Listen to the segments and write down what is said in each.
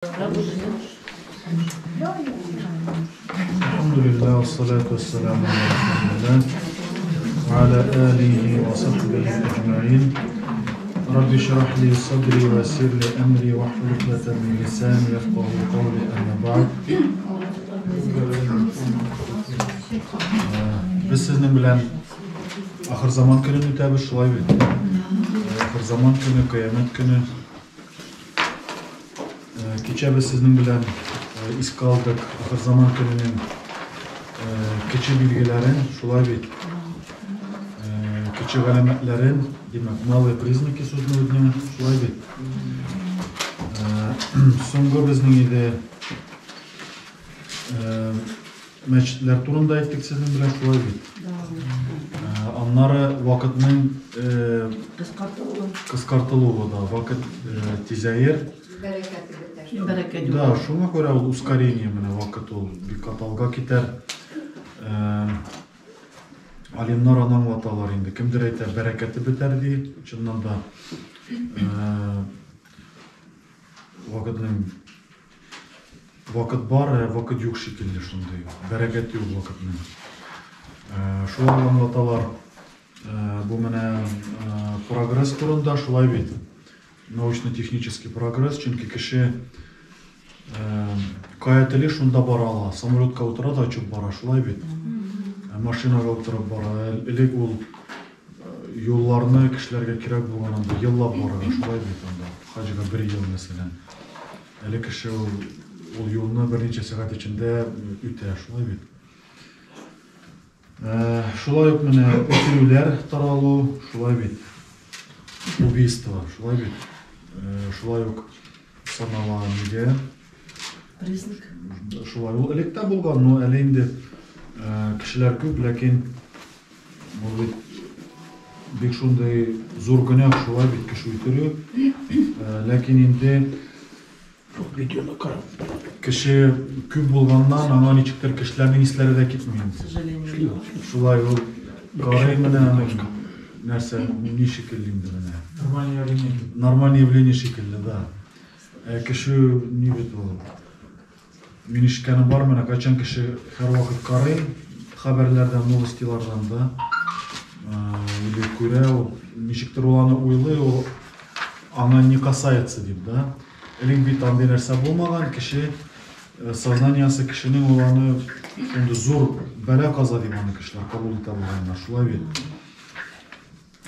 Әлхәмдүлилләһ, вассалату вассаламу аля расулилләһ ва аля алихи ва сахбихи әҗмәин. Рабби шрах ли садри ва яссир ли әмри вахлул уқдатан мин лисани яфкаху каули, әмма бәгъд. Без сезнең белән ахыр заман көнен үтәбез, шулай бит? Ахыр заман көне, кыямәт көне. Кичә без сезнең белән искә алдык ахыр заман көненең кече билгеләрен, шулай бит? Кече галәмәтләрен, димәк, малые признаки судного дня, шулай бит? Соңгы безнең иде Мәчетләр турында әйттек сезнең белән, шулай бит? Аннары вакытның кыскартылуы. Кыскартылуы да, вакыт тизәер. Бәрәкәте бетәр. Бәрәкәт юк. Да, шуңа күрә ул ускорение менә вакыт ул бик каталга китәр. Алимнар аны аңлаталар инде. Кемдер әйтә, бәрәкәте бетәр ди. Чыннан да вакытның Вакыт бар, ә вакыт юк шикелле шундый. Бәрәкәт юк вакытның. Шулай аңлаталар. Бу менә прогресс турында шулай бит. Научно-технический прогресс, чөнки кеше кая тели шунда бара ала. Самолетка утыра да очып бара, шулай бит. Машинага утырып бара. Элек ул юлларны кешеләргә кирәк булган анда еллап барырга, шулай бит анда. Хаҗга бер ел мәсәлән. Әле кеше ул, ул юлны берничә сәгать эчендә үтә, шулай бит? Шулай ук менә үтерүләр таралу, шулай бит? Убийство, шулай бит? Шулай ук санала нигә? Признак. Шулай ул элек тә булган, но әле инде кешеләр күп, ләкин бу бит бик шундый зур гөнаһ, шулай бит кеше үтерү. Ләкин инде видеоны карап. Кеше күп булганнан аңа ничектер кешеләрнең исләре дә китми инде. Шулай ул карый менә аның нәрсә ни шикелле инде менә. Нормальное явление. Нормальное явление шикелле, да. Ә кеше ни бит ул? Мин ишеткәнем бар, менә кайчан кеше һәрвакыт карый хәбәрләрдән, новостилардан да, или күрә, ул ничектер ул аны уйлый, ул аңа не касается дип, да. Элек бит андый нәрсә булмаган, кеше сознаниясе кешенең ул аны шундый зур бәла-каза дип аны кешеләр кабул итә булганнар, шулай бит.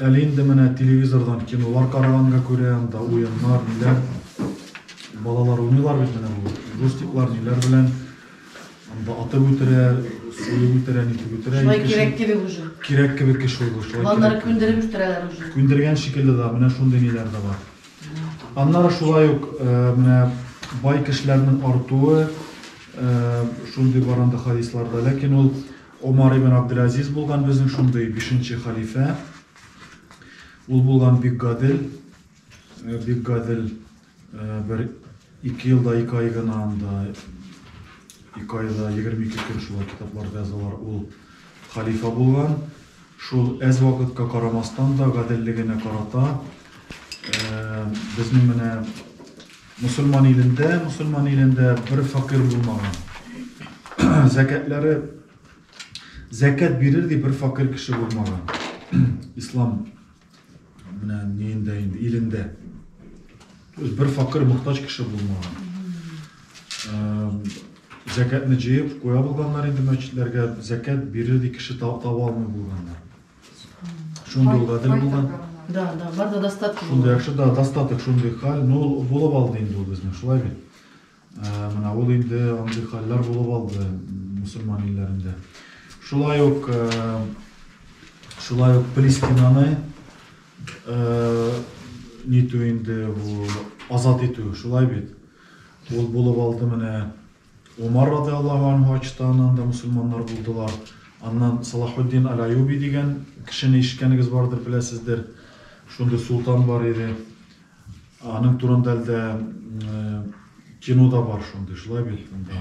Әле инде менә телевизордан кинолар караганга күрә, анда уеннар, ниләр, балалар уйныйлар бит менә бу джойстиклар, ниләр белән. Анда атып үтерә, суеп үтерә, нитеп үтерә. Шулай кирәк кебек уже. Кирәк кебек кеше ул, шулай. Балалары күндереп үстерәләр уже. Күндергән шикелле да, менә шундый ниләр дә бар. Аннары шулай ук менә бай кешеләрнең артуы шундый бар анда хадисларда. Ләкин ул Омар ибн Абделазиз булган безнең шундый бишенче халифә. Ул булган бик гадел, бик гадел бер 2 елда 2 ай гына анда 2 айда 22 көн шулай китапларда язалар, ул халифа булган. Шул әз вакытка карамастан да гаделлегенә карата безнең менә мусульман илендә, мусульман илендә бер факир булмаган. Зәкәтләре зәкәт бирер дип бер факир кеше булмаган. Ислам менә ниендә инде илендә. То есть бер факир мохтаҗ кеше булмаган. Зәкәтне җыеп куя булганнар инде мәчетләргә, зәкәт бирер дип кеше таба алмый булганнар. Шундый ул гадел булган. Да, да, бар да достаток. Шундый яхшы да достаток, шундый хәл, ну булып алды инде ул безнең, шулай бит. Менә ул инде андый хәлләр булып алды мусульман илләрендә. Шулай ук шулай ук Палестинаны нитү инде бу азат итү, шулай бит. Ул булып алды менә Умар радиаллаһу анһу ачты аны, анда мусульманнар булдылар. Аннан Салахуддин аль-Аюби дигән кешене ишеткәнегез бардыр, беләсездер. Шундый султан бар иде. Аның турында әлдә кино да бар шундый, шулай бит анда.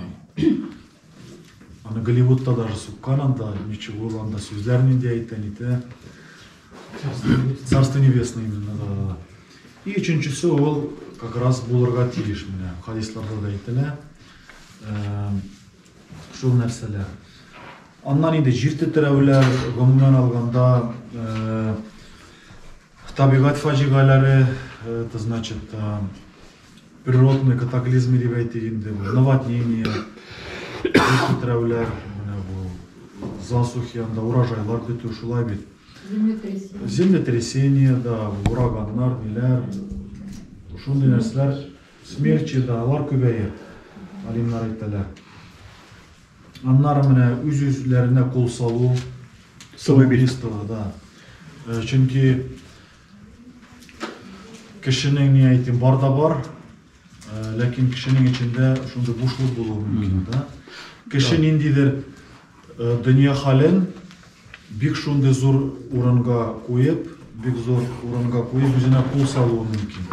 Аны Голливудта даже суккан анда, ничего ул анда сүзләр нинди әйтә, нитә. Царство небесное именно, да, да, да. И өченчесе ул как раз булырга тиеш менә. Хадисларда да әйтелә. Шул нәрсәләр. Аннан инде җир тетрәүләр, гомумән алганда, табигать фаҗигаләре, это значит, природный катаклизмы дип әйтик инде, бу наводнение, җир тетрәүләр, менә бу засухи, анда урожайлар бетү, шулай бит. Землетрясение. Землетрясение, да, ураганнар, ниләр, шундый нәрсәләр, смерчи, да, алар күбәер, алимнар әйтәләр. Аннары менә үз-үзләренә кул салу, самоубийство, да. Чөнки кешенең, ни әйтим, бар да бар, ләкин кешенең эчендә шундый бушлык булуы мөмкин, да. Кеше ниндидер дөнья хәлен бик шундый зур урынга куеп, бик зур урынга куеп үзенә кул салуы мөмкин.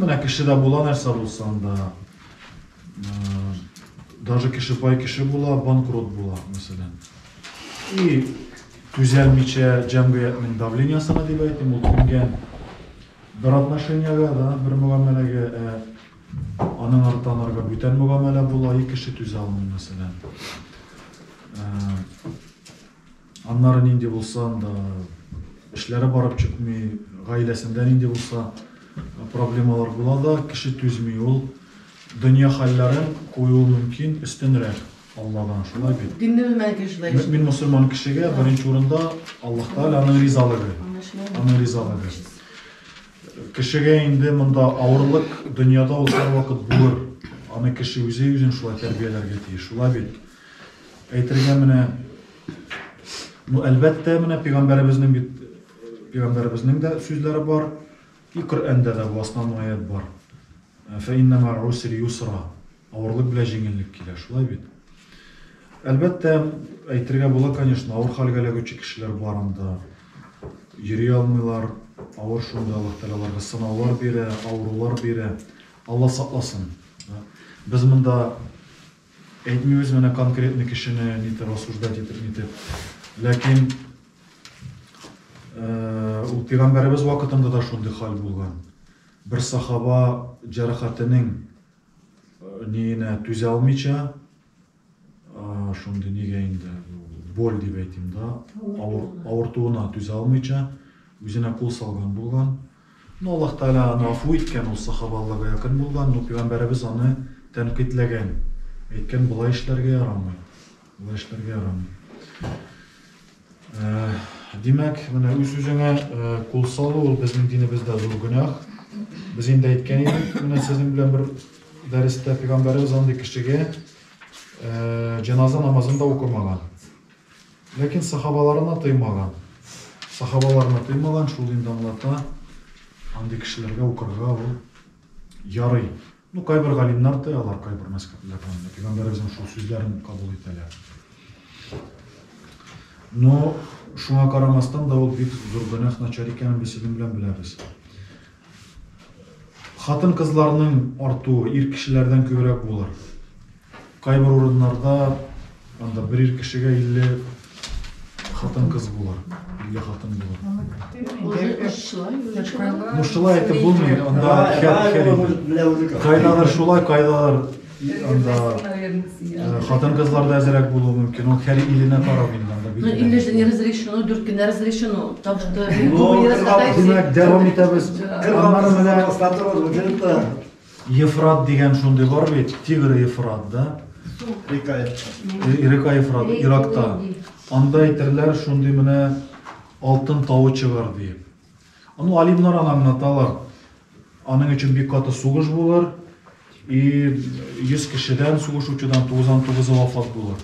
Менә кешедә була нәрсә булса анда. Даже кеше бай кеше була, банкрот була, мәсәлән. И түзәлмичә җәмгыятьнең давлениясенә дип әйтим, ул күнгән бер отношениягә, да, бер мөгамәләгә, аның арттан арга бүтән мөгамәлә була, и кеше түзә алмый, мәсәлән. Аннары нинди булса, анда эшләре барып чыкмый, гаиләсендә нинди булса проблемалар була да, кеше түзми, ул дөнья хәлләрен куюы мөмкин өстенрәк Алладан, шулай бит. Динне белмәгән кеше шулай эшли. Мөмин мусульман кешегә беренче урында Аллаһ Тәгалә, аның ризалыгы. Аның ризалыгы. Кешегә инде монда авырлык дөньяда ул һәрвакыт булыр. Аны кеше үзе үзен шулай тәрбияләргә тиеш, шулай бит. Әйтергә менә, ну, әлбәттә, менә пәйгамбәребезнең бит, пәйгамбәребезнең дә сүзләре бар, и Коръәндә дә бу основной аят бар. Фә иннә мә'ал усри юсра. Авырлык белән җиңеллек килә, шулай бит. Әлбәттә, әйтергә була, конечно, авыр хәлгә эләгүче кешеләр бар анда. Йөри алмыйлар, авыр шунда Аллаһ Тәгалә аларга сынаулар бирә, авырулар бирә. Алла сакласын. Без монда әйтмибез менә конкретный кешене нитеп осуждать итеп, нитеп. Ләкин ул пәйгамбәребез вакытында да шундый хәл булган. Бер сахаба җәрәхәтенең ниенә түзә алмыйча, шундый нигә инде, боль дип әйтим да, авыртуына түзә алмыйча, үзенә кул салган булган. Ну, Аллаһ Тәгалә аны афу иткән, ул сахаба Аллаһка якын булган, но пәйгамбәребез аны тәнкыйтьләгән. Әйткән, болай эшләргә ярамый. Болай эшләргә ярамый. Димәк, менә үз-үзеңә кул салу ул безнең динебездә зур гөнаһ. Без инде әйткән идек, менә сезнең белән бер дәрестә пәйгамбәребез андый кешегә җеназа намазын да укымаган. Ләкин сахабаларына тыймаган. Сахабаларына тыймаган, шул инде аңлата, андый кешеләргә укырга ул ярый. Ну, кайбер галимнәр тыялар, кайбер мәзһәбләрдән. Пәйгамбәребезнең шул сүзләрен кабул итәләр. Но шуңа карамастан да ул бик зур гөнаһ, начар икәнен без сезнең белән беләбез. Хатын-кызларның артуы ир кешеләрдән күбрәк булыр. Кайбер урыннарда анда бер ир кешегә 50 хатын-кыз булыр. 50 хатын булыр. Ну, шулай әйтеп булмый, анда хәр инде. Кайдадыр шулай, кайдадыр анда хатын-кызлар да әзрәк булуы мөмкин. Ул һәр иленә карап инде анда Ну, билгеләнә. илле же не разрешено, дүрт кенә разрешено. Там что Ну, не раскатайте. Димәк, дәвам итәбез. Аннары менә Ефрат дигән шундый бар бит, Тигр Ефрат, да? Река Ефрат, Иракта. Анда әйтерләр шундый менә алтын тавы чыгар диеп. Аны алимнар аны аңлаталар. Аның өчен бик каты сугыш булыр. И 100 кешедән сугышучыдан 99-ы вафат булыр.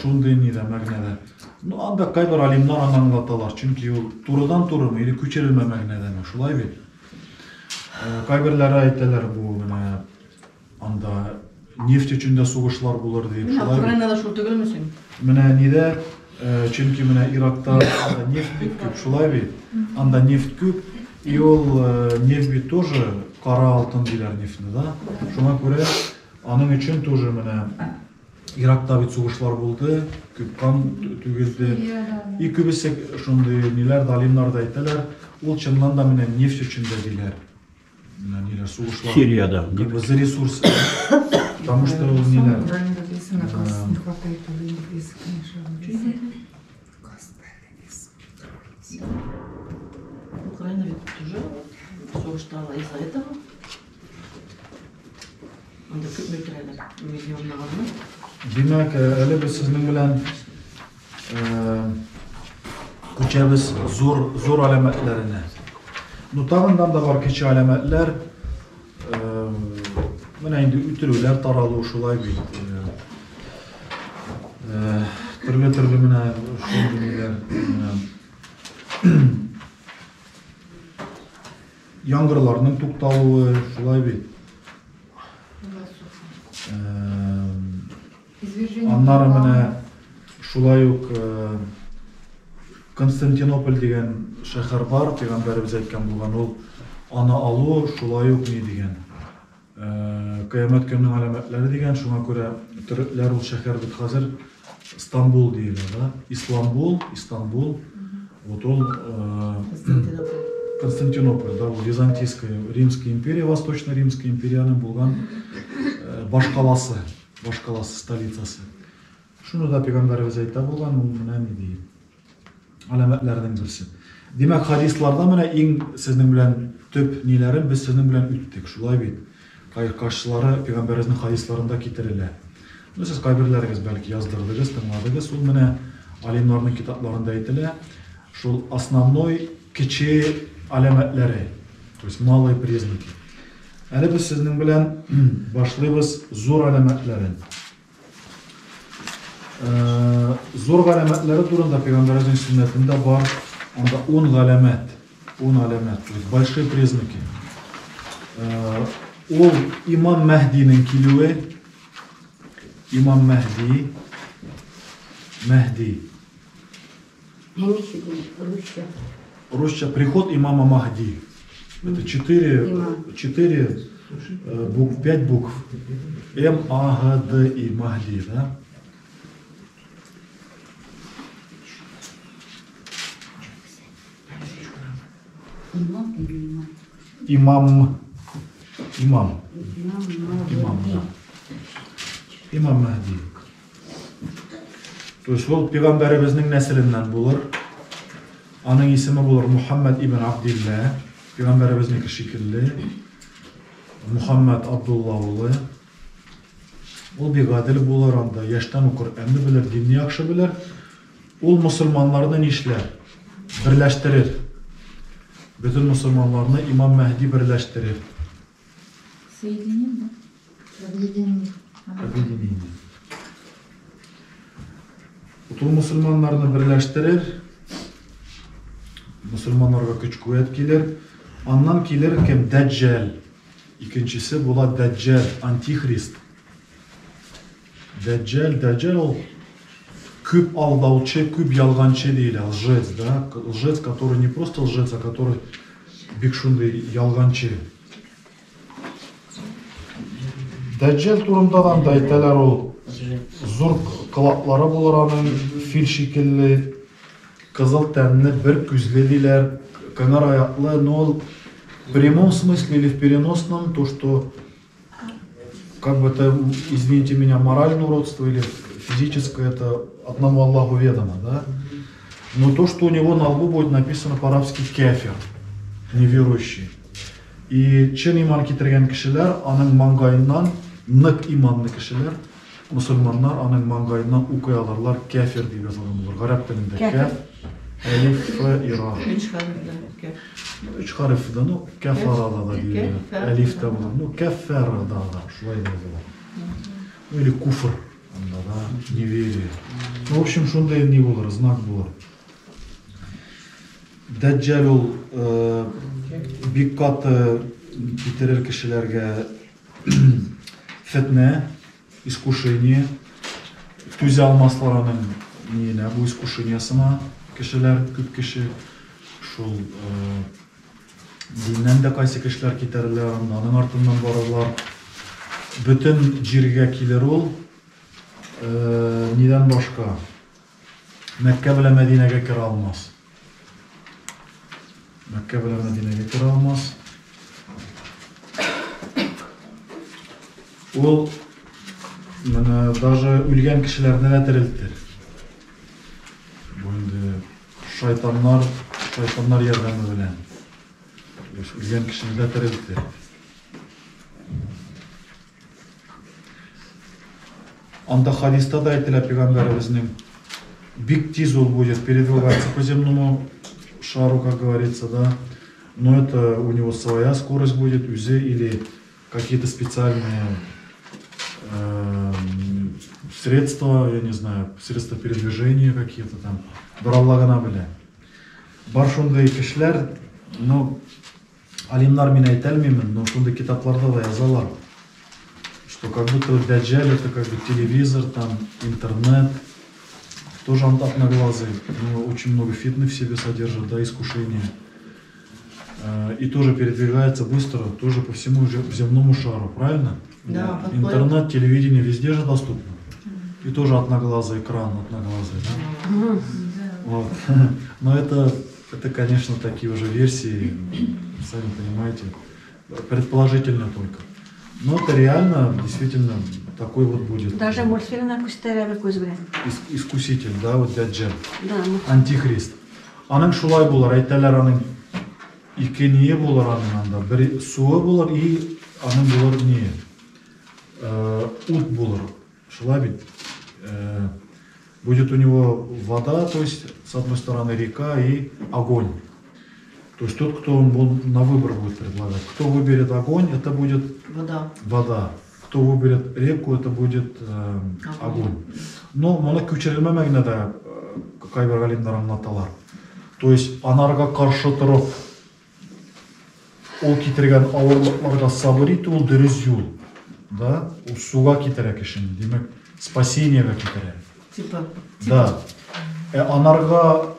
Шундый нидә мәгънәдә. Ну, анда кайбер алимнар аны аңлаталар, чөнки ул турыдан турымы или күчерелмә мәгънәдәме, шулай бит. Кайберләре әйтәләр, бу менә анда нефть өчен дә сугышлар булыр дип, Менә шулай бит. Украинада шул түгелме соң? Менә нидә, чөнки менә Иракта анда нефть бик күп, шулай бит. Анда нефть күп, и ул нефть бит тоже кара алтын диләр нефтьне, да? Шуңа күрә аның өчен тоже менә Иракта бит сугышлар булды, күп кан түгелде. И күбесе шундый ниләр, галимнар да әйтәләр, ул чыннан да менә нефть өчен дә диләр. Менә ниләр, сугышлар. Сириядә. Как бы за ресурсы. Потому что ул ниләр. Не хватает языка. Украина ведь тоже сугыштала из-за этого. Анда күп үтерәләр, миллионлаганны. Димәк, әле без сезнең белән күчәбез зур зур аләмәтләренә. Ну, тагындан да бар кече аләмәтләр. Менә инде үтерүләр таралу шулай бит. Төрле-төрле менә шундый ниләр. Яңгырларның тукталуы шулай бит. Аннары менә шулай ук Константинополь дигән шәһәр бар, пәйгамбәребез әйткән булган, ул аны алу шулай ук ни дигән. Кыямәт көненең галәмәтләре дигән, шуңа күрә төрекләр ул шәһәр бит хәзер Стамбул диелә, да? Исламбул, Истанбул. Вот ул Константинополь. Константинополь, да, ул Византийская, Римская империя, Восточно-Римская империяның булган башкаласы, башкаласы, столицасы. Шуны да пәйгамбәребез әйтә булган, ул менә ни ди? Аләмәтләрнең берсе. Димәк, хадисларда менә иң сезнең белән төп ниләрен без сезнең белән үттек, шулай бит. Кайшылары пәйгамбәребезнең хадисларында китерелә. Ну, сез кайберләрегез бәлки яздырдыгыз, тыңладыгыз. Ул менә алимнарның китапларында әйтелә. Шул основной кече аләмәтләре, то есть малые признаки. Әле без сезнең белән башлыйбыз зур аләмәтләрен. Зур галәмәтләре турында пәйгамбәребезнең сөннәтендә бар. Анда 10 галәмәт, 10 галәмәт, то есть большие признаки. Ул Имам Мәһдинең килүе, Имам Мәһди, Мәһди. Русча. Русча приход имама Махди. Это 4, букв, 5 букв. М, А, Г, Д, И, Махди, да? Имам или имам? Имам. Имам. Имам, Имам, да. Имам Мәһди. То есть ул пәйгамбәребезнең нәселеннән булыр. Аның исеме булыр Мухаммад ибн Абдилла, пәйгамбәребезнеке шикелле. Мухаммад Абдулла улы. Ул бик гадел булыр, анда яшьтән үк Коръәнне белер, динне яхшы белер. Ул мусульманнарны нишләр? Берләштерер. Бөтен мусульманнарны Имам Мәһди берләштерер. Соединим, да? Объединим. Объединение. Ул мусульманнарны берләштерер. Мусульманнарга көч куәт килер. Аннан килер кем? Дәҗҗал. Икенчесе була Дәҗҗал, антихрист. Дәҗҗал, Дәҗҗал ул күп алдаучы, күп ялганчы диелә, лжец, да? Лжец, который не просто лжец, а который бик шундый ялганчы. Дәҗҗал турында да әйтәләр, ул зур колаклары булыр аның, фил шикелле, кызыл тәнле, бер күзле диләр, кыңгыр аяклы, но ул в прямом смысле или в переносном, то что как бы это, извините меня, моральное уродство или физическое, это одному Аллаху ведомо, да? Но то, что у него на лбу будет написано по-арабски кяфир, неверующий. И чын иман китергән кешеләр, аның маңгаеннан, нык иманлы кешеләр, мусульманнар аның маңгаеннан укый алырлар, кяфир дип язылган булыр. Гарәп телендә кәф, әлиф, ф, ира. Өч хәрефле кәф. Өч хәреф дә, ну, кәфара да диелә, әлиф тә була, ну, кәфәра да, да, шулай да языла. Ну, или куфр, анда, да, неверие. Ну, в общем, шундый ни булыр, знак булыр. Дәҗҗал ул бик каты китерер кешеләргә фетнә, искушение. Түзә алмаслар аның ниенә, бу искушениесына кешеләр, күп кеше шул диннән дә кайсы кешеләр китәрләр, аның артыннан барырлар. Бөтен җиргә килер ул. Нидән башка Мәккә белән Мәдинәгә керә алмас. Мәккә белән Мәдинәгә керә алмас. Ул менә даже үлгән кешеләрне дә терелтер. Бу инде шайтаннар, шайтаннар ярдәме белән. Үлгән кешене дә терелтер. Анда хадиста да әйтелә пәйгамбәребезнең бик тиз ул будет передвигаться по земному шару, как говорится, да. Но это у него своя скорость будет, үзе или какие-то специальные средства, я не знаю, средства передвижения какие-то там. Бер Алла гына белә. Бар шундый кешеләр, ну, алимнар мин әйтә алмыйм, но шундый китапларда да язалар, что как будто вот Даджаль это как бы телевизор, там, интернет, тоже он одноглазый, но очень много фитны в себе содержит, да, искушения. И тоже передвигается быстро, тоже по всему земному шару, правильно? Да. Интернет, телевидение везде же доступно. И тоже одноглазый экран, одноглазый, да? Вот. Но это, конечно, такие уже версии, сами понимаете, предположительно только. Но это реально, действительно, такой вот будет. Даже мультфильмнар күрсәтәләр күз белән. Искуситель, да, вот Даджаль. Да. Антихрист. Аның шулай булыр, әйтәләр аның ике ние булыр аның анда. Бер суы булыр и аның булыр ние. Ут булыр. Шулай бит. Будет у него вода, то есть с одной стороны река и огонь. То есть тот, кто он на выбор будет предлагать. Кто выберет огонь, это будет вода. Вода. Кто выберет реку, это будет огонь. Но моны күчерелмә мәгънәдә кайбер галимнәр аңлаталар. То есть анарга каршы торып, ул китергән авырлыкларга сабыр итү ул дөрес юл. Да? Ул суга китерә кешене, димәк, спасениегә китерә. Типа. Да. Анарга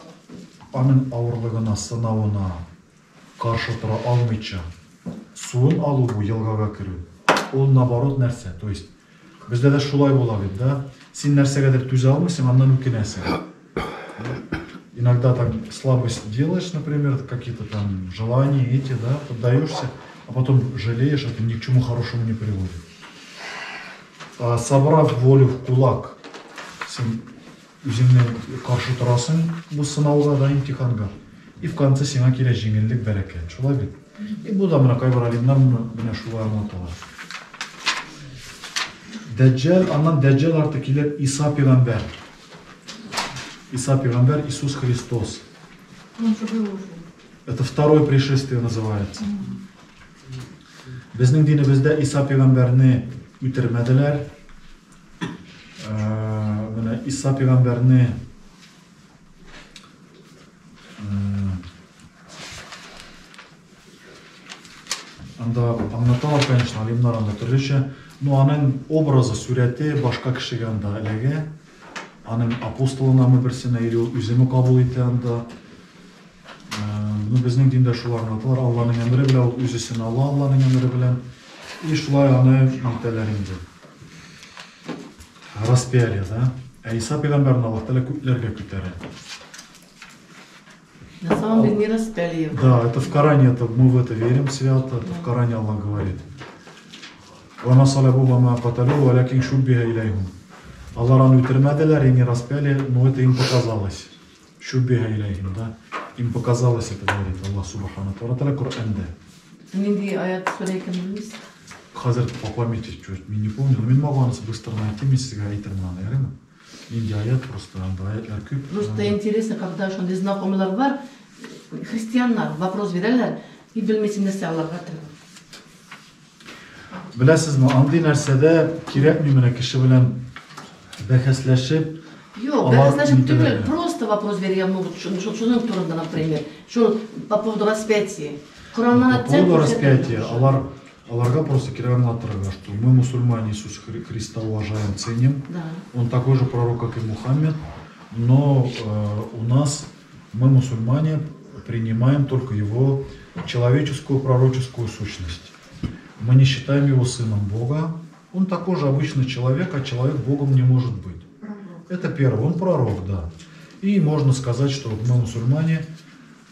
аның авырлыгына, сынавына каршы тора алмыйча суын алу бу елгага керү. Ул наоборот нәрсә. То есть бездә дә шулай була бит, да? Син нәрсәгәдер түзә алмыйсың, аннан үкенәсең. Иногда там слабость делаешь, например, какие-то там желания эти, да, поддаешься, а потом жалеешь, это ни к чему хорошему не приводит. А собрав волю в кулак, син үзеңне каршы торасың бу сынауга, да, имтиханга. И в конце сиңа килә җиңеллек, бәрәкәт. Шулай бит. И бу да менә кайбер алимнар менә шулай аңлаталар. Дәҗҗал, аннан Дәҗҗал арты килеп Иса пәйгамбәр. Иса пәйгамбәр, Иисус Христос. Это второе пришествие называется. Безнең динебездә Иса пәйгамбәрне үтермәделәр. Менә Иса пәйгамбәрне анда аңлаталар, конечно, алимнар анда төрлечә. Но аның образы, сурәте башка кешегә анда эләгә. Аның апостолынамы берсенә или ул үземе кабул итә анда. Ну, безнең диндә шулар аңлаталар. Алланың әмере белән ул үзесен ала, Алланың әмере белән. И шулай аны нитәләр инде. Распяли, да? Ә Иса пәйгамбәрне Аллаһ Тәгалә күкләргә күтәрә. На самом деле не распяли его. Да, это в Коране, это мы в это верим свято, это в Коране Аллах говорит. Вама салабу вама каталу, валякин шуббиха илейхум. Алар аны үтермәделәр и не распяли, но это им показалось. Шуббиха илейхим, да? Им показалось это, говорит Аллах Субхану ва Тааля Коранда. Нинди аят сүрә икәнен белмисез? Хәзер по памяти чуть не помню, но мин могу аны быстро найти, мин сезгә әйтермен аны, ярыймы? Нинди аят просто, анда аятлар күп. Просто интересно, когда шундый знакомыйлар бар, христианнар вопрос бирәләр, и белмисең нәрсә аларга әйтергә. Беләсезме, андый нәрсәдә кирәкми менә кеше белән бәхәсләшеп. Юк, бәхәсләшеп түгел, просто вопрос бирергә могут, шуның турында, например, шул по поводу распятия. Кораннан По поводу распятия, алар аларга просто кирәк аңлатырга, что мы мусульмане Иисуса Христа уважаем, ценим. Да. Он такой же пророк, как и Мухаммед, но у нас мы мусульмане принимаем только его человеческую пророческую сущность. Мы не считаем его сыном Бога, Он такой же обычный человек, а человек Богом не может быть. Это первое, он пророк, да. И можно сказать, что вот мы мусульмане,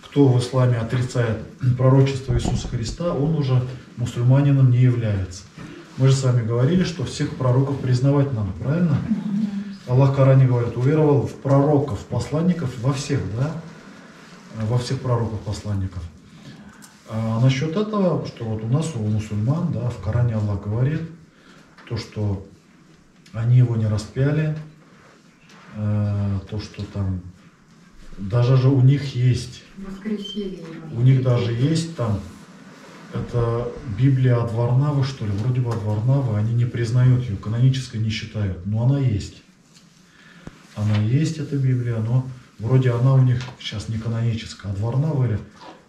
кто в исламе отрицает пророчество Иисуса Христа, он уже мусульманином не является. Мы же с вами говорили, что всех пророков признавать надо, правильно? Аллах в Коране говорит, уверовал в пророков, посланников, во всех, да? Во всех пророков, посланников. А насчет этого, что вот у нас, у мусульман, да, в Коране Аллах говорит, то, что они его не распяли, то, что там, даже же у них есть, у них даже есть там, это Библия от Варнавы, что ли, вроде бы от Варнавы, они не признают ее, канонической не считают, но она есть. Она есть, эта Библия, но вроде она у них сейчас не каноническая. От Варнавы, или,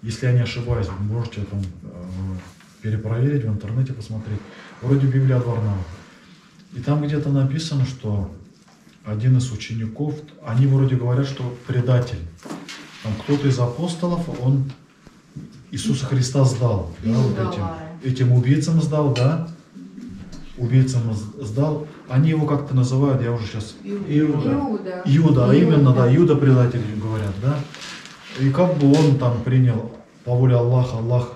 если я не ошибаюсь, вы можете там перепроверить, в интернете посмотреть. Вроде Библия от Варнавы. И там где-то написано, что один из учеников, они вроде говорят, что предатель. Там кто-то из апостолов, он Иисуса Христа сдал, да, вот этим убийцам сдал, да, убийцам сдал. Они его как-то называют, я уже сейчас... Иуда. Иуда, а именно, да, Иуда предатель, говорят, да. И как бы он там принял по воле Аллаха, Аллах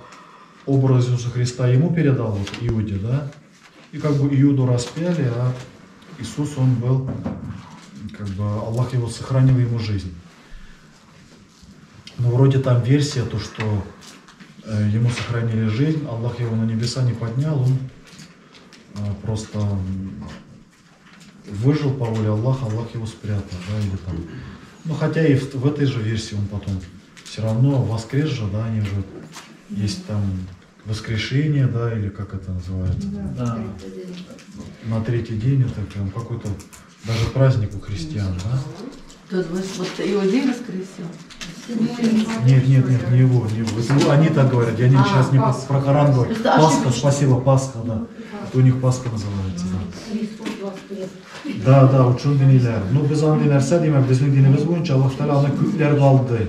образ Иисуса Христа ему передал, вот Иуде, да. И как бы Иуду распяли, а Иисус, он был, как бы Аллах его сохранил, ему жизнь. Но вроде там версия, то что ему сохранили жизнь, Аллах его на небеса не поднял, он просто выжил по воле Аллаха, Аллах его спрятал, да, или там. Ну, хотя и в этой же версии он потом все равно воскрес же, да, они же, есть там воскрешение, да, или как это называется? Да. На третий день это прям какой-то даже праздник у христиан, да? То есть вот Иудей воскресил? Нет, нет, нет, не его, не его. Это они так говорят, я не, сейчас не про Коран говорю. Пасха, спасибо, Пасха, да. Это у них Пасха называется, да. Да, да, вот шундый ниләр. Ну, без андый нәрсә, димәк, безнең динебез буенча Аллаһ Тәгалә аны күкләргә алды.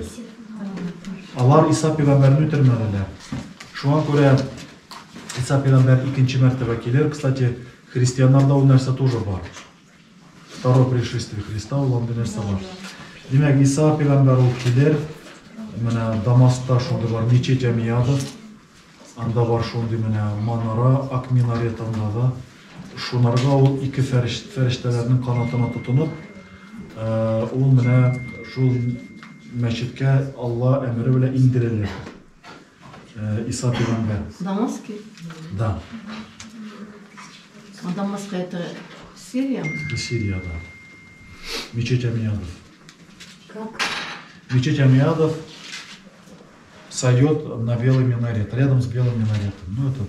Алар Иса пәйгамбәрне үтермәделәр. Шуңа күрә Иса пәйгамбәр икенче мәртәбә килер. Кстати, христианнарда ул нәрсә тоже бар. Второе пришествие Христа, ул андый нәрсә бар. Димәк, Иса пәйгамбәр ул килер. Менә Дамаскта шундый бар мечеть Омейядов. Анда бар шундый менә манара, ак минарет анда да. Шунарга ул ике фәрештәләрнең канатына тотынып, ул менә шул мәчеткә Алла әмере белән индерелер. Иса пәйгамбәр. Дамаске? Да. А Дамаск это Сирия? Это Сирия, да. Мечеть Омейядов. Как? Мечеть Омейядов сойдет на белый минарет, рядом с белым минаретом. Ну, это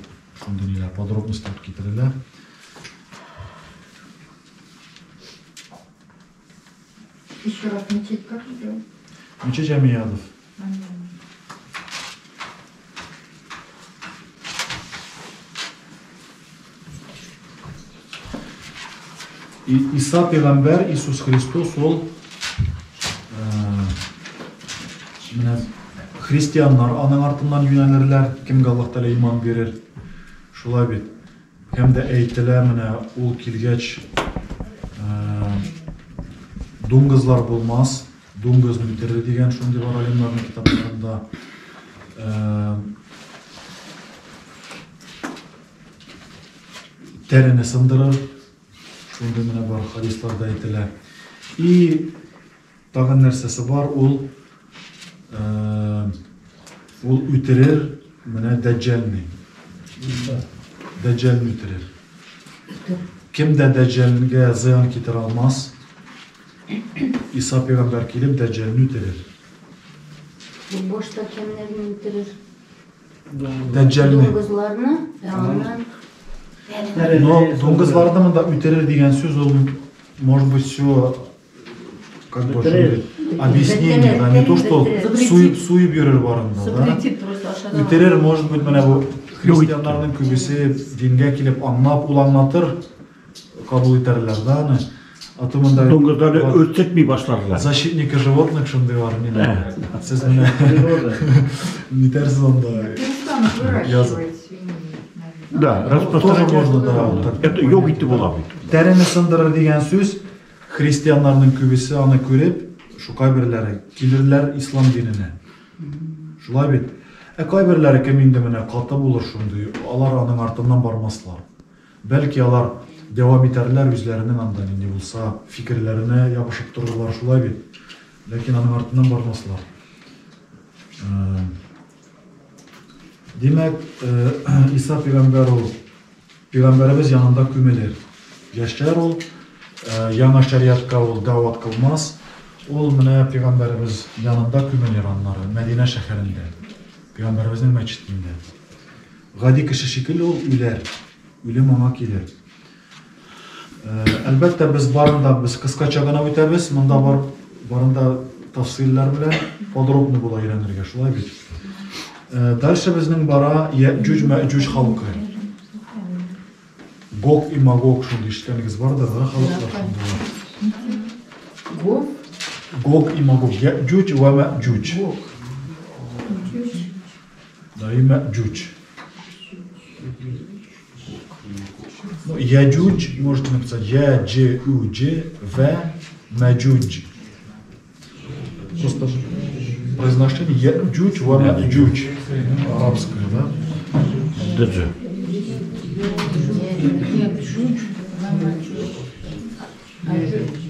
шундый подробности китерелә. Еще раз мечеть как называется? Мечеть Омейядов. И Иса пәйгамбәр, Иисус Христос, ул менә христианнар аның артыннан юнәлерләр, кемгә Аллаһ Тәгалә иман бирер. Шулай бит. Һәм дә әйтелә, менә ул килгәч дуңгызлар булмас, дуңгызны үтерер дигән шундый бар алимнарның китапларында. Тәрене сындырыр, шундый менә бар хадисларда әйтелә. И тагын нәрсәсе бар, ул ул үтерер менә Дәҗҗалны. Дәҗҗалны үтерер. Кем дә Дәҗҗалгә зыян китерә алмас, Иса пәйгамбәр килеп Дәҗҗалны үтерер. Бу башта кемнәрне үтерер? Дәҗҗалны. Дуңгызларны, аннан. Но дуңгызларны монда үтерер дигән сүз ул, может быть, все как бы объяснение, да, не то, что суеп йөрер барында, да. Үтерер, может быть, менә бу христианнарның күбесе дингә килеп аңлап, ул аңлатыр, кабул итәрләр, да, аны. А то монда дуңгызларны үртетми башларлар. Защитники животных шундый бар, ниләр. Сез менә нитәрсез анда. Перестанут выращивать свиней, наверное. Да, Тоже можно, да, вот так. Это юк итеп була бит. Тәрене сындырыр дигән сүз, христианнарның күбесе аны күреп, шу кайберләре килерләр ислам диненә. Шулай бит. Ә кайберләре кем инде менә каты булыр шундый, алар аның артыннан бармаслар. Бәлки алар дәвам итәрләр үзләренең анда нинди булса фикерләренә ябышып торырлар, шулай бит. Ләкин аның артыннан бармаслар. Димәк, Иса пәйгамбәр ул пәйгамбәребез янында күмелер. Яшәр ул, яңа шәриатка ул дәгъват кылмас. Ул менә пәйгамбәребез янында күмелер аннары, Мәдинә шәһәрендә. Пәйгамбәребезнең мәчетендә. Гади кеше шикелле ул үләр. Үлем аңа килер. Әлбәттә, без барында без кыскача гына үтәбез. Монда бар барында тәфсилләр белән подробно була өйрәнергә, шулай бит. Дальше безнең бара Яҗуҗ Мәҗуҗ халкы. Гог и Магог шундый ишеткәнегез бардыр, да, халыклар шундыйлар. Гог? Гог и Магог. Яҗуҗ ва Мәҗуҗ. Да, и Мәҗуҗ. Ну, Яджудж, можете написать Я, Дж, У, Дж, В, Маджудж. Просто произношение Яджудж ва Маджудж. Арабское, да? Дж.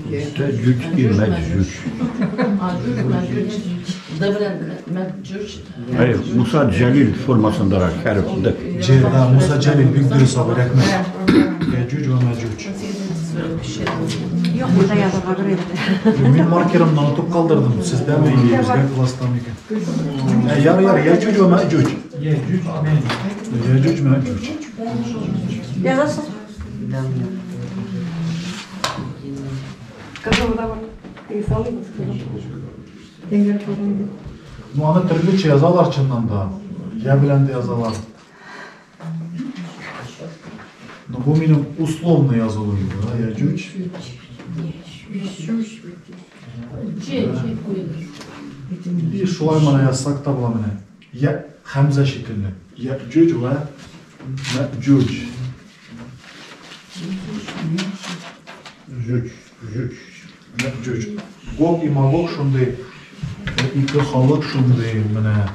Тәҗүҗ и мәҗүҗ. Әй, Муса Җәлил формасындарак хәреф Д. Дж, да, Муса Җәлил бик дөрес абый, рәхмәт. Яҗүҗ ва Мәҗүҗ. Юк, монда язырга бер инде. Мин маркерымны онытып калдырдым. Сездәме или үзгә класстамы икән? Ә, яр, яр, Яҗүҗ ва Мәҗүҗ. Яҗүҗ Мәҗүҗ. Язасың? Кызыл да бар. Теге салыйбыз, кызыл. Тәңгәл калган. Ну, аны төрлечә язалар чыннан да. Я белән дә язалар. Но бу минем условно язылу инде, да, Яҗүҗ. И шулай моны язсак та була менә. Я хәмзә шикелле. Яҗүҗ вә Мәҗүҗ. Җүҗ, җүҗ. Мәҗүҗ. Гог и Магог шундый ике халык шундый менә.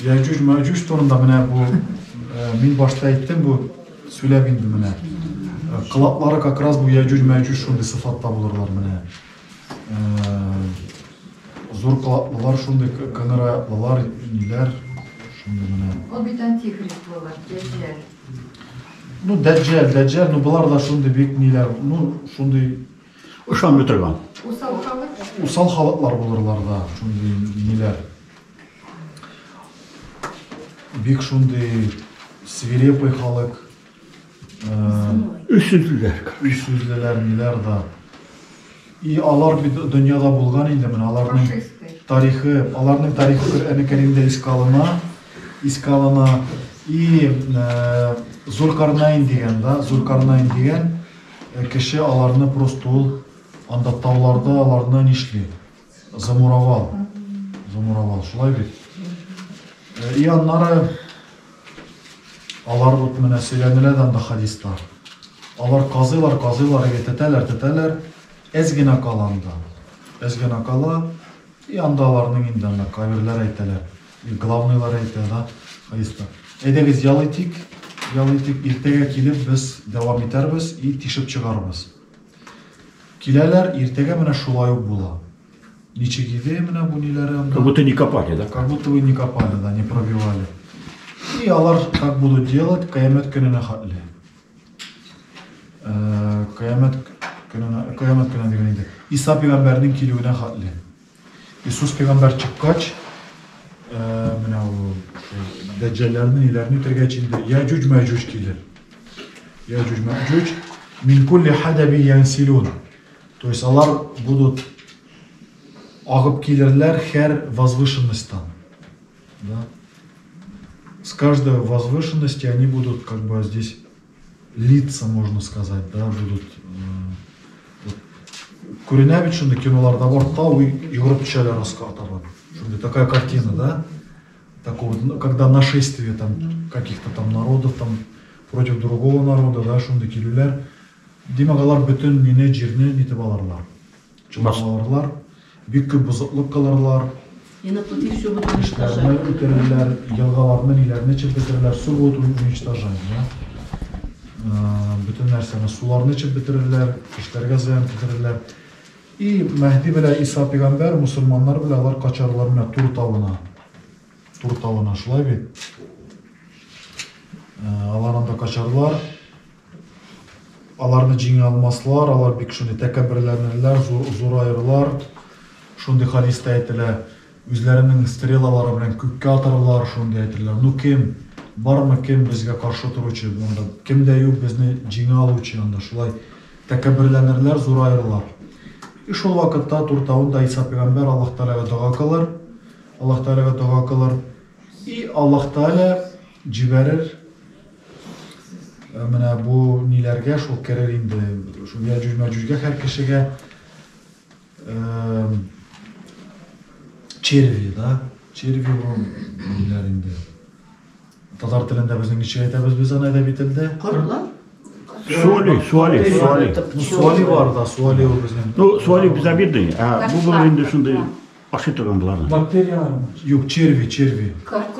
Яҗүҗ Мәҗүҗ турында менә бу мин башта әйттем, бу сөйләп инде менә. Колаклары как раз бу Яҗүҗ Мәҗүҗ шундый сыфатта булырлар менә. Зур колаклылар шундый кыңгыраяклылар, ниләр шундый менә. Ул бит антихрист була, дәҗҗәл. Ну, дәҗҗәл, дәҗҗәл, ну болар да шундый бик ниләр, ну шундый Ышанмый торган. Усал халык. Усал халыклар булырлар да, шундый ниләр. Бик шундый свирепый халык. Үсүзлеләр. Үсүзлеләр, ниләр да. И алар бит дөньяда булган инде менә аларның тарихы, аларның тарихы Коръән Кәримдә искә алына, искә алына. И Зулкарнайн дигән, да, Зулкарнайн дигән кеше аларны просто ул анда тауларда аларны нишли? Замуровал. Замуровал, шулай бит. И аннары алар вот менә сөйләнелә дә анда хадиста. Алар казыйлар, казыйлар, әгәр тетәләр, тетәләр, әз генә кала анда. Әз генә кала. И анда аларның инде анда каверләр әйтәләр. И главныйлар әйтә, да, хадиста. Әйдәгез, ял итик, ял итик, иртәгә килеп без дәвам итәрбез и тишеп чыгарбыз. Киләләр, иртәгә менә шулай ук була. Ничек иде менә бу ниләре анда? Как будто не копали, да? Как будто вы не копали, да, не пробивали. И алар так будут делать кыямәт көненә хәтле. Кыямәт көненә, кыямәт көненә дигән инде. Иса пәйгамбәрнең килүенә хәтле. Иисус пәйгамбәр чыккач, менә ул дәҗҗалләрне, ниләрне үтергәч инде Яҗуҗ Мәҗуҗ килер. Яҗуҗ Мәҗуҗ мин кулли хадаби янсилун. То есть алар будут агып килерләр һәр возвышенностьтан. Да? С каждой возвышенности они будут как бы здесь литься, можно сказать, да, будут вот. Күренә бит шундый киноларда бар, тау йөгереп төшәләр аска табан. Шундый такая картина, да? Такого, ну, когда нашествие там каких-то там народов там против другого народа, да, шундый килүләр. Димәк, алар бөтен мине җирне нитеп алырлар. Чолгап алырлар, бик күп бозыклык кылырлар. И на пути все будут Кешеләрне уничтожать. үтерерләр, елгаларны, ниләрне эчеп бетерерләр, су будут уничтожать, да? Бөтен нәрсәне, суларны эчеп бетерерләр, кешеләргә зыян китерерләр. И Мәһди белән Иса пәйгамбәр мусульманнар белән алар качарлар менә Тур тавына. Тур тавына, шулай бит? Алар анда качарлар. Аларны җиңә алмаслар, алар бик шундый тәкәбберләнерләр, зураерлар. Шундый хадистә әйтелә, үзләренең стрелалары белән күккә атарлар, шундый әйтелә. Ну кем, бармы кем безгә каршы торучы, монда кем дә юк безне җиңә алучы анда, шулай тәкәбберләнерләр, зураерлар. И шул вакытта Тур тавында Иса пәйгамбәр Аллаһ Тәгаләгә дога кылыр, Аллаһ Тәгаләгә дога кылыр. И Аллаһ Тәгалә җибәрер менә бу ниләргә шул керер инде, шул Яҗүҗ Мәҗүҗгә һәр кешегә черви, да? Черви бу ниләр инде. Татар телендә безнең ничек әйтәбез без аны әдәби телдә? Кортлар? Суали, суали, суали. Ну, суали бар да, суали ул безнең. Ну, суали безобидный, а бу был инде шундый ашый торган буларны. Бактериялармы? Юк, черви, черви. Корт,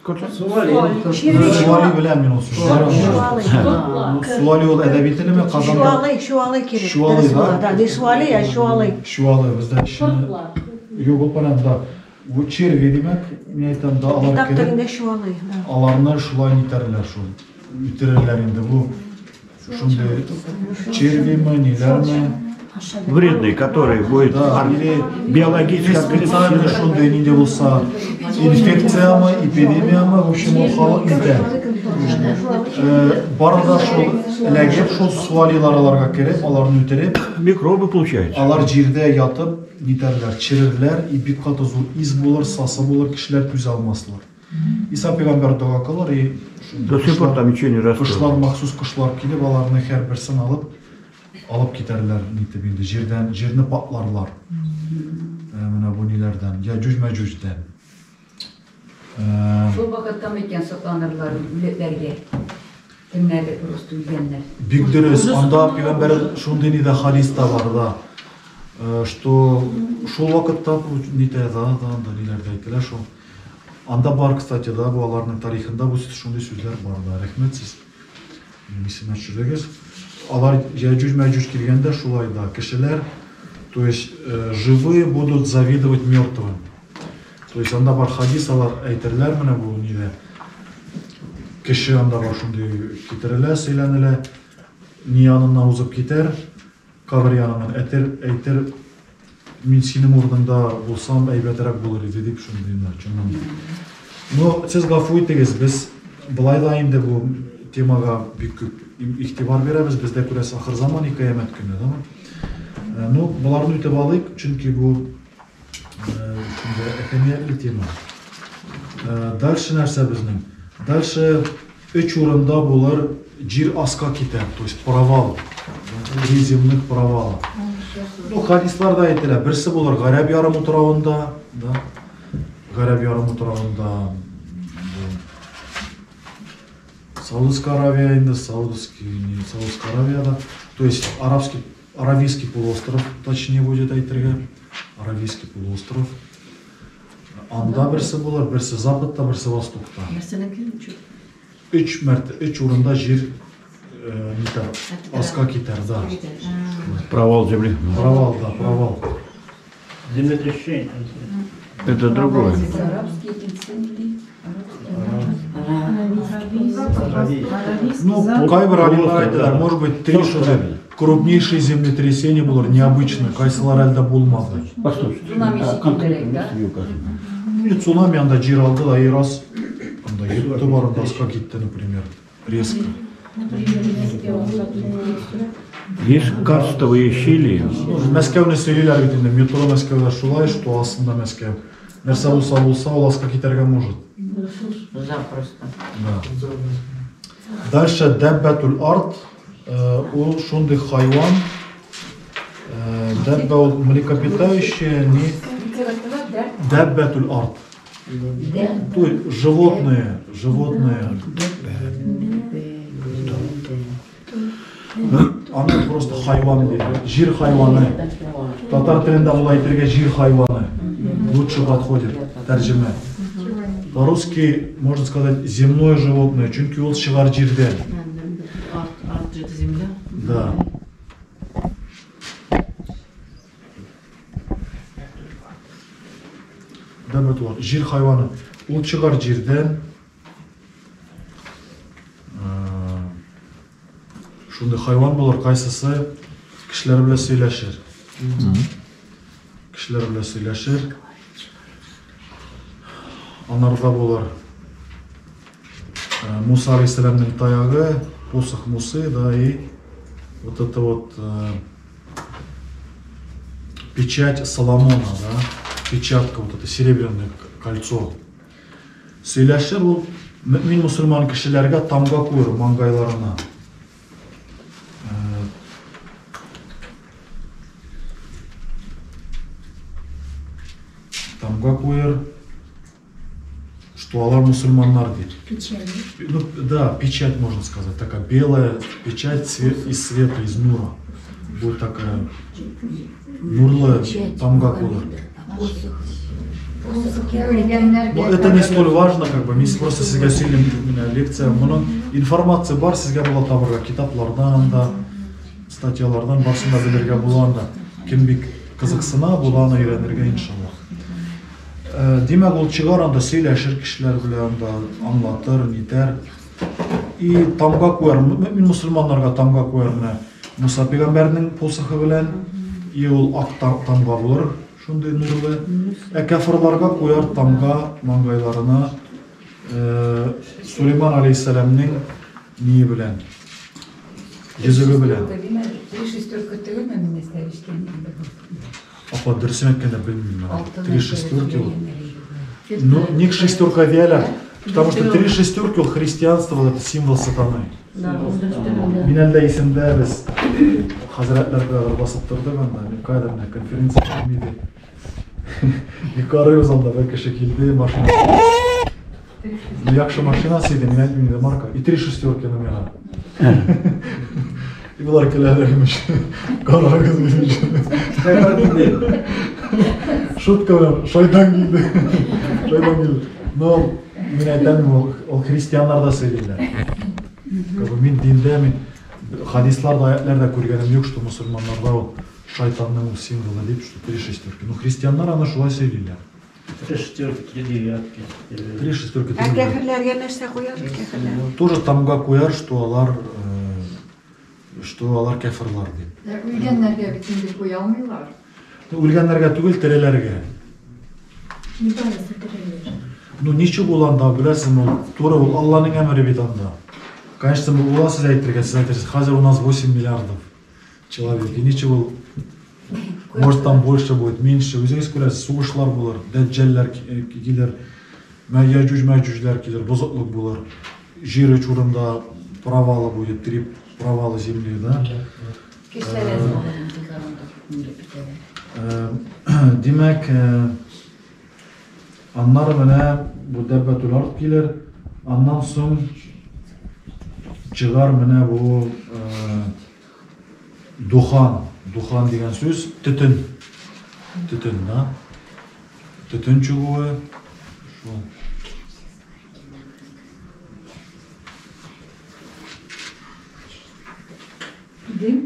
корт. Суали. Суали беләм мин ул сүзне. Ну, суали ул әдәби телеме Казанда? Шуалый, шуалый кирәк. Шуалый, да? Да, не суали, а шуалый. Шуалы бездә эшне. Юк, ул панам да. Бу черви димәк, мин әйтәм да, алар Китап кереп, телендә шуалый, да. аларны шулай нитәрләр шул. Үтерерләр инде бу. Шундый червиме, ниләрме? Вредный, который будет Да, или биологически специально шундый нинди булса инфекциямы, эпидемиямы, в общем, ул халык нитә. Бары да шул эләгеп, шул суалилар аларга кереп, аларны үтереп, микробы получаются. Алар җирдә ятып нитәрләр, черерләр, и бик каты зур из булыр, сасы булыр, кешеләр түзә алмаслар. Иса пәйгамбәр дога кылыр, и До сих пор там ничего не растет. Кошлар, махсус кошлар килеп, аларны һәрберсен алып, алып китәрләр, нитеп инде җирдән, җирне патларлар. Менә бу ниләрдән, Яҗүҗ Мәҗүҗдән. Шул вакытта микән сокланырлар үлетләргә? Кемнәр просто үлгәннәр? Бик дөрес, анда пәйгамбәр шундый ни дә хадис та бар да, что шул вакытта нитә да, да, анда ниләр дә әйтелә шул. Анда бар, кстати, да, бу аларның тарихында бу шундый сүзләр бар да. Рәхмәт сез. Исемә төшердегез. Алар Яҗүҗ Мәҗүҗ килгәндә шулай да кешеләр, то есть живые будут завидовать мертвым. То есть анда бар хадис, алар әйтерләр менә бу нидә. Кеше анда бар шундый китерелә, сөйләнелә, ни яныннан узып китәр, кабер яныннан әйтер, әйтер, мин синең урыныңда булсам әйбәтрәк булыр иде дип шундый инде, чыннан да. Но сез гафу итегез, без былай да инде бу темага бик күп игътибар бирәбез, бездә күрәсез ахыр заман и кыямәт көне, да? Ну, боларны үтеп алыйк, чөнки бу шундый әһәмиятле тема. Дальше нәрсә безнең? Дальше өч урында булыр җир аска китәр, то есть провал, три земных провала. Ну, хадисларда әйтелә, берсе булыр Гарәб ярымутравында, да? Гарәб ярымутравында, Саудовская Аравия инде, Саудовский, не Саудовская Аравия, да. То есть арабский, Аравийский полуостров, точнее будет әйтергә, Аравийский полуостров. Анда берсе булыр, берсе западта, берсе востокта. Нәрсәнеке? Өч мәртә, өч урында җир нитәр, аска китәр, да. Провал земли. Провал, да, провал. Землетрясение. Это другое. Арабские инциденты. Ну, кайбер алимнар әйтәләр, может быть, три шундый крупнейшие землетрясение булыр, необычно, кайсылар әлдә булмады. Послушайте, Цунами а конкретно шикеллерәк, да? место не указано. Ну, цунами анда җир алды да, и раз, анда йотты бар, анда аска китте, например, резко. Есть карстовые щели. Ну, Мәскәүне сөйлиләр бит инде, метро Мәскәүдә шулай, что астында Мәскәү. Нәрсә булса булса, ул аска китәргә может. Запросто. Да. Дальше Дәббәтул Ард, ул шундый хайван, Дәббә ул млекопитающее, не дәббәтул ард. То есть животные, животные. Аны просто хайван диде. Җир хайваны. Татар телендә ул әйтергә җир хайваны. Лучше подходит тәрҗемә. По-русски можно сказать земное животное, чөнки ул чыгар җирдән. Ард, ард это земля. Да. Дәббәтул ард. Җир хайваны. Ул чыгар җирдән. Шундый хайван булыр, кайсысы кешеләр белән сөйләшер. Кешеләр белән сөйләшер. Анарда булыр Муса алейһиссәламнең таягы, посох Мусы, да, и вот это вот печать Соломона, да, печатка, вот это серебряное кольцо. Сөйләшер ул мөэмин мусульман кешеләргә тамга куер маңгайларына. Тамга куер, что алар мусульманнар дип. Печать. Ну, да, печать можно сказать. Такая белая печать из света, из нура. Будет такая нурлы тамга куер. Но это не столь важно, как бы, мин просто сезгә сөйлим менә лекция. Моның информация бар, сезгә була табырга китаплардан да, статьялардан барысын да белергә була анда. Кем бик кызыксына, була аны өйрәнергә иншаллаһ. Димәк, ул чыгар анда сөйләшер кешеләр белән анда, аңлатыр, нитәр. И тамга куяр, мөмин мусульманнарга тамга куяр менә Муса пәйгамбәрнең посохы белән, и ул ак тамга булыр, шундый нурлы. Ә кафирларга куяр тамга маңгайларына Сулейман алейһиссәламнең ние белән, йөзеге белән. Три шестерка түгелме мин эшләп Апа, дөресен әйткәндә белмим. Три шестерки ул. Ну, не шестерка дияләр. Потому что три шестерки ул христианство, это символ сатаны. Мин әлдә исемдә без хәзрәтләр белән басып тордык анда, мин кайда менә конференция иде. И карыйбыз анда бер кеше килде, машина. Ну, яхшы машинасы иде, мин әйтмим инде марка. И три шестерки номера. И болар көләләр имеш. Карагыз имеш. Шутка белән, шайтан килде. Шайтан килде. Но мин әйтәм, ул христианнар да сөйлиләр. Как бы мин диндә, мин хадисларда, аятларда күргәнем юк, что мусульманнарда ул шайтанның ул символы дип, что три шестерки. Ну, христианнар аны шулай сөйлиләр. Три шестерки, три девятки. Три шестерки, три Ә девятки. кәферләргә нәрсә куяр? Кәферләр. Тоже тамга куяр, что алар кәферлар дип. Үлгәннәргә бит инде куя алмыйлар. Ну, үлгәннәргә түгел, тереләргә. Ну, ничек ул анда, беләсең, ул туры ул Алланың әмере бит анда. Конечно, бу була сез әйтергә, сез әйтерсез, хәзер у нас 8 миллиардов человек. И ничек ул, может там больше будет, меньше. Үзегез күрәсез, сугышлар булыр, дәҗҗәлләр килер, Яҗүҗ мәҗүҗләр килер, бозыклык булыр. Җир өч урында провалы будет, три провала земли, да? Димәк, аннары менә бу дәббәтул ард килер, аннан соң чыгар менә бу духан. Духан дигән сүз төтен. Төтен, да? Төтен чыгуы шул. Дым?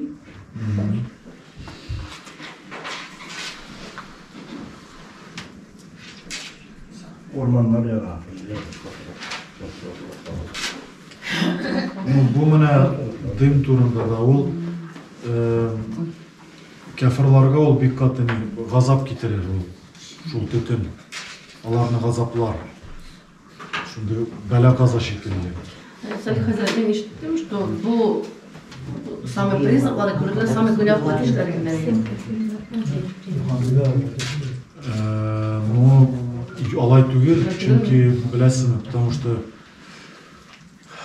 Урманнар яра. Ну, бу менә дым турында да ул кәферларга ул бик каты ни, газап китерер ул шул төтен. Аларны газаплар. Шундый бәла каза шикелле. Салих хәзрәт, мин ишеттем, что бу самый признаклары күрелгән самый гөнаһлы кешеләр генә. Ну, алай түгел, чөнки беләсезме, потому что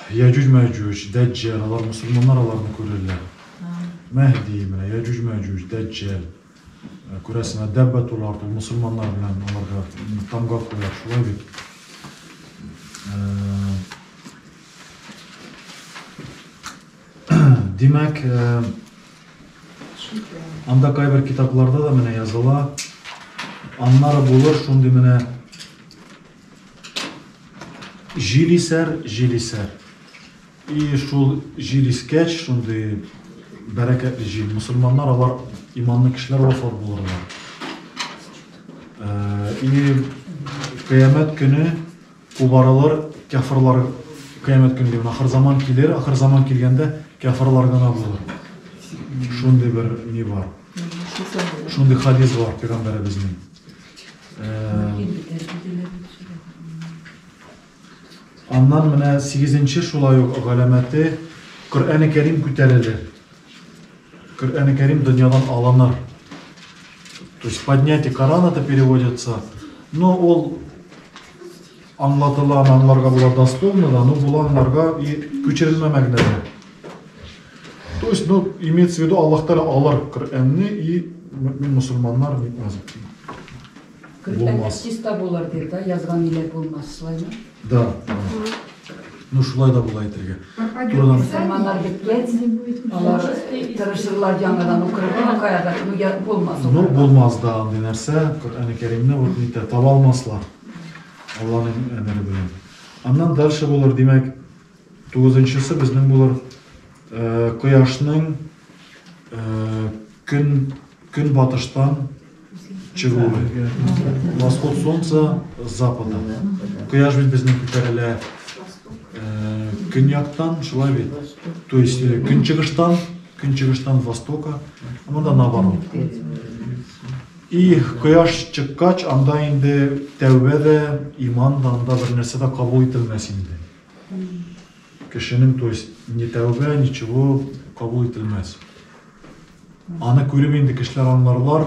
Яҗүҗ Мәҗүҗ, Дәҗҗал, алар мусульманнар аларны күрерләр. Мәһди менә Яҗүҗ Мәҗүҗ, Дәҗҗал. Күрәсең, дәббәтул ард, ул мусульманнар белән аларга тамга куяр, шулай бит. Димәк, анда кайбер китапларда да менә языла. Аннары булыр шундый менә җил исәр, җил исәр. И шул җил искәч, шундый бәрәкәтле җил. Мусульманнар алар иманлы кешеләр вафат булырлар. И кыямәт көне кубарылыр кяфырлар, кыямәт көне дигән ахыр заман килер, ахыр заман килгәндә кяфырлар гына булыр. Шундый бер ни бар. Шундый хадис бар пәйгамбәребезнең. Аннан менә 8-нче шулай ук галәмәте Коръән-и Кәрим күтәрелер. Коръән-и Кәрим дөньядан алыныр. То есть поднятие Корана это переводится. Но ул аңлатыла, аны аңларга була дословно да, но була аңларга и күчерелмә мәгънәдә. То есть, ну, имеется в виду, Аллаһ Тәгалә алыр Коръәнне и мөэмин мусульманнар нитмәс. Коръән чиста булыр дип, да, язган ниләр булмас, шулаймы? Да. Ну, шулай да була әйтергә. Турыдан. Мусульманнар беткәч, алар тырышырлар яңадан укырга, каядыр, ну, я, булмас. Ну, булмас да андый нәрсә, Коръән-и Кәримне вот нитә, таба алмаслар. Алланың әмере белән. Аннан дальше булыр, димәк, 9-нчысы безнең булыр, кояшның көн батыштан чыгуы. Восход солнца с запада. Кояш бит безнең күтәрелә көньяктан, шулай бит. То есть көнчыгыштан, көнчыгыштан востока, а монда наоборот. И кояш чыккач, анда инде тәүбә дә, иман да, анда бер нәрсә дә кабул ителмәс инде. Кешенең, то есть, ни тәүбә, ничего кабул ителмәс. Аны күреп инде кешеләр аңларлар.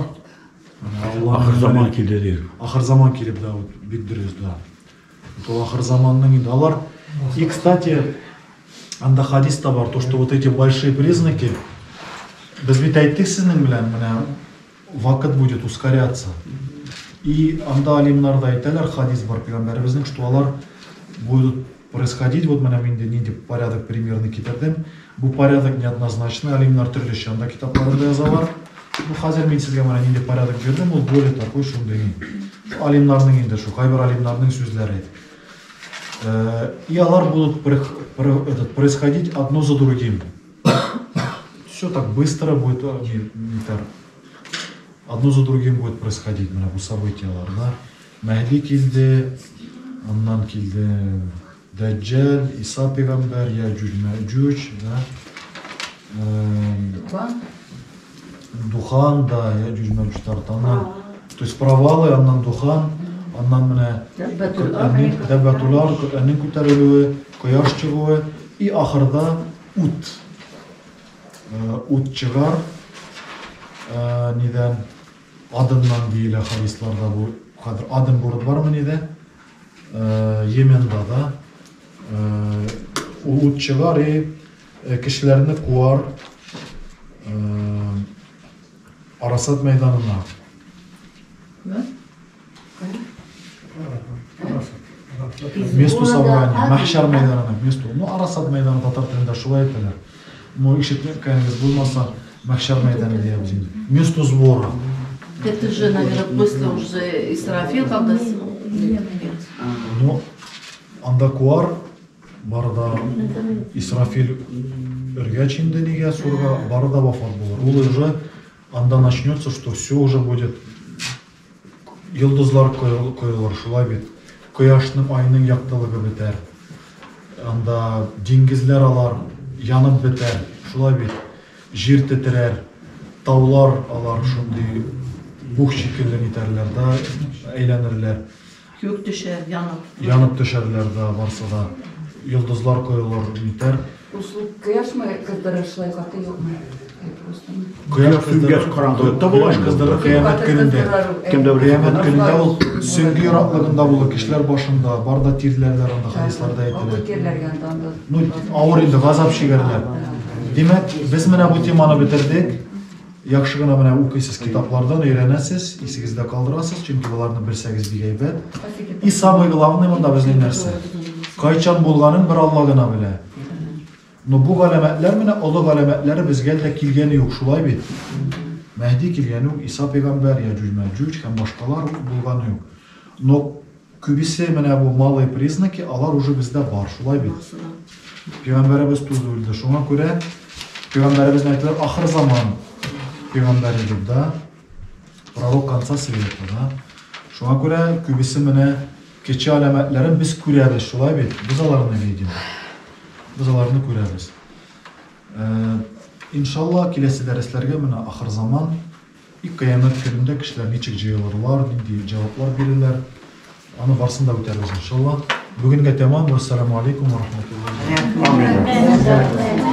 Ахыр заман килде дир. Ахыр заман килеп, да, вот, бик дөрес, да. Вот ул ахыр заманның инде алар. И, кстати, анда хадис та бар, то, что вот эти большие признаки, без бит әйттек сезнең белән, менә вакыт будет ускоряться. И анда алимнар да әйтәләр, хадис бар пәйгамбәребезнең, что алар будут происходить, вот менә мин инде нинди порядок примерно китердем. Бу порядок неоднозначный, алимнар төрлечә анда китапларында язалар. Бу хәзер мин сезгә менә нинди порядок бирдем, ул более такой шундый. Алимнарның инде шу, кайбер алимнарның сүзләре. И алар будут происходить одно за другим. Все так быстро будет, не, не так. Одно за другим будет происходить, менә бу событиялар, да. Мәһди килде, аннан килде Дәҗҗал, Иса пәйгамбәр, Яҗүҗ, Мәҗүҗ, да. Духан. Духан, да, Яҗүҗ, Мәҗүҗ тартаннан. То есть провалы, аннан духан, аннан менә Дәббәтул ард, Коръәннең күтәрелүе, кояш чыгуы и ахырда ут. Ут чыгар, нидән, Аденнан диелә хадисларда бу хәзер Аден город бармы нидә? Йеменда да. Ул ут чыгар и кешеләрне куар Арасат мәйданына. Месту собрания, Мәхшәр мәйданына, месту. Ну, Арасат мәйданы татар телендә шулай әйтәләр. Ну, ишеткәнегез булмаса, Мәхшәр мәйданы диябез инде. Месту сбора. Это же, наверное, после уже Исрафил, когда Ну, анда куар, бары да Исрафил өргәч инде нигә сурга, бары да вафат булыр. Ул уже анда начнется, что все уже будет. Йолдызлар коелыр, шулай бит. Кояшның, айның яктылыгы бетәр. Анда диңгезләр алар янып бетәр, шулай бит. Җир тетрәр, таулар алар шундый бух шикелле нитәрләр да, әйләнерләр. Күк төшәр, янып. Янып төшәрләр да, барсы да. Йолдызлар коелыр, нитәр. Ул кояшмы кыздырыр шулай каты юкмы? Кояш Кояш караңгылыкта була Кояш инде. кыздырыр кыямәт көнендә. Кем дә белә. Кыямәт көнендә ул сөңге ераклыгында булыр, кешеләр башында, бар да тирләрләр анда хадисларда әйтелә. Тирләргән анда. Ну, авыр инде, газап чигәрләр. Димәк, без менә бу теманы бетердек. Яхшы гына менә укыйсыз китаплардан, өйрәнәсез, исегездә калдырасыз, чөнки боларны белсәгез бик әйбәт. И самый главный монда безнең нәрсә? Кайчан булганын бер Алла гына белә. Но бу галәмәтләр менә олы галәмәтләре безгә әле дә килгәне юк, шулай бит? Мәһди килгәне юк, Иса пәйгамбәр, Яҗүҗ Мәҗүҗ һәм башкалар булганы юк. Но күбесе менә бу малые признаки, алар уже бездә бар, шулай бит? Пәйгамбәребез туды үлде. Шуңа күрә пәйгамбәребезне әйтәләр ахыр заман пәйгамбәре дип, да? Пророк конца света, да? Шуңа күрә күбесе менә кече галәмәтләрен без күрәбез, шулай бит? Без аларны видим. Без аларны күрәбез. Иншалла, киләсе дәресләргә менә ахыр заман и кыямәт көнендә кешеләр ничек җыелырлар, нинди җаваплар бирерләр, аны барысын да үтәрбез, иншалла. Бүгенгә тәмам. Вассаламу алейкум ва рахматуллахи. Амин.